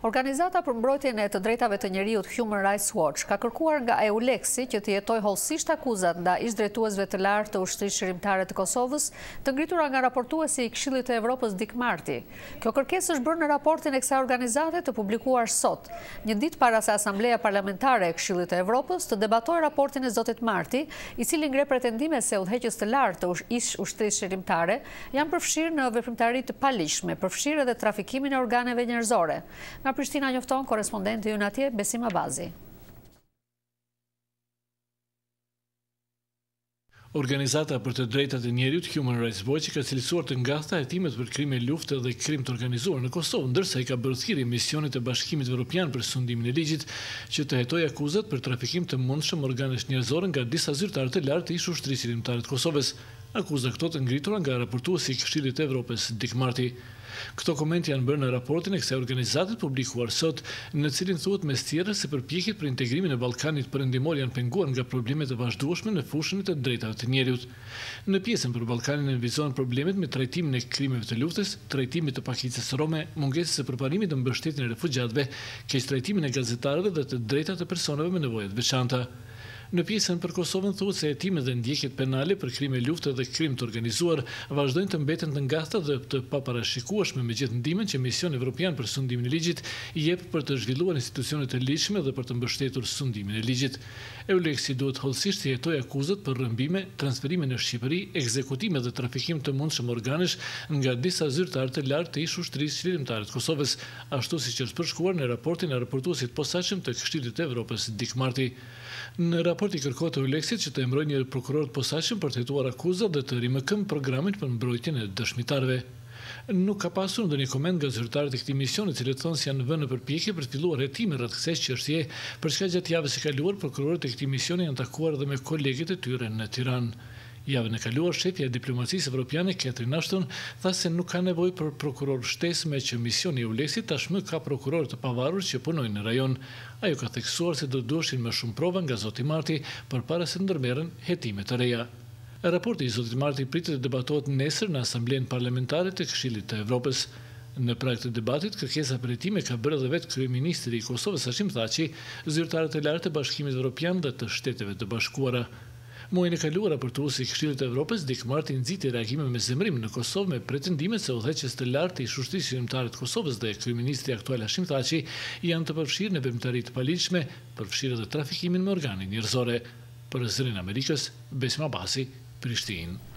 Organizata për mbrojtjen e të drejtave të njeriut Human Rights Watch ka kërkuar nga EULEX-i që të hetojë hollësisht akuzat ndaj ish-drejtuesve të lartë të Ushtrisë Çlirimtare të Kosovës, të ngritura nga raportuesi i Këshillit të Evropës Dick Marty. Kjo kërkesë është bërë në raportin e kësaj organizate të publikuar sot, një ditë para se Asambleja Parlamentare e Këshillit të Evropës të debatojë raportin e zotit Marty, i cili ngre pretendime se udhëheqës të lartë të ish-Ushtrisë Çlirimtare janë përfshirë në veprimtari të paligjshme, përfshirë edhe trafikimin e organeve njerëzore. Nga Prishtina njofton korrespondenti ynë atje, Besim Abazi. Organizata për të Drejtat e Njeriut, Human Rights Watch i ka cilësuar të ngathta hetimet për krime lufte dhe krim të organizuar në Kosovë, ndërsa i ka bërë thirrje Misionit të Bashkimit Evropian për Sundimin e Ligjit që të hetojë akuzat për trafikim të mundshëm organesh njerëzore nga disa zyrtarë të lartë të ish-Ushtrisë Çlirimtare të Kosovës. Akuza këto të ngritura nga raportuesi i Këshillit të Evropës, Dick Marty. Këto komente janë bërë në raportin e kësaj organizate të publikuar sot, në të cilin thuhet mes tjerash se përpjekjet për integrimin e Ballkanit Perëndimor janë penguar nga problemet e vazhdueshme në fushën e të drejtave të njeriut. Në pjesën për Ballkanin nënvizohen problemet me trajtimin e krimeve të luftës, trajtimit të pakicës rome, mungesës së përparimit në mbështetjen e refugjatëve, keqtrajtimin e gazetarëve dhe të drejtat e personave me nevoja të veçanta. Në pjesën për Kosovën thuhet se hetimet dhe ndjekjet penale për krime lufte dhe krim të organizuar vazhdojnë të mbeten të ngathta dhe të paparashikueshme megjithë ndihmën që Misioni Evropian për Sundimin e Ligjit jep për të zhvilluar institucione të ligjshme dhe për të mbështetur sundimin e ligjit. EULEX-i duhet hollësisht t'i hetojë akuzat për rrëmbime, transferime në Shqipëri, ekzekutime dhe trafikim të mundshëm organesh nga disa zyrtarë të lartë të ish-Ushtrisë Çlirimtare të Kosovës, ashtu siç është përshkruar në raportin e raportuesit të posaçëm të Këshillit të Evropës, Dick Marty. Në raport i kërkohet EULEX-it që të emërojë një prokuror të posaçëm për të hetuar akuzat dhe të rimëkëmbë programin për mbrojtjen e dëshmitarëve. Nuk ka pasur ndonjë koment nga zyrtarët e këtij misioni, të cilët thonë se janë vënë në përpjekje për të filluar hetime rreth kësaj çështjeje, për çka gjatë javës së kaluar prokurorët e këtij misioni janë takuar edhe me kolegët e tyre në Tiranë. Javën e kaluar, shefja e diplomacisë evropiane, Catherine Ashton, tha se nuk ka nevojë për prokurorë shtesë meqë misioni i EULEX-it tashmë ka prokurorë të pavarur që punojnë në rajon. Ajo ka theksuar se do të duheshin më shumë prova nga zoti Marty përpara se të ndërmerren hetime të reja. Raporti i zotit Marty pritet të debatohet nesër në Asamblenë Parlamentare të Këshillit të Evropës. Në prag të debatit, kërkesa për hetime ka bërë edhe vetë kryeministri i Kosovës, Hashim Thaçi, zyrtarë të lartë të Bashkimit Evropian dhe të Shteteve të Bashkuara. Muajin e kaluar, raportuesi i Këshillit të Evropës, Dick Marty nxiti reagime me zemërim në Kosovë me pretendimet se udhëheqës të lartë të ish-Ushtrisë Çlirimtare të Kosovës dhe kryeministri aktual Hashim Thaçi janë të përfshirë në veprimtari të paligjshme, përfshirë edhe trafikimin me organe njerëzore. Për Zërin e Amerikës, Besim Abazi, Prishtinë.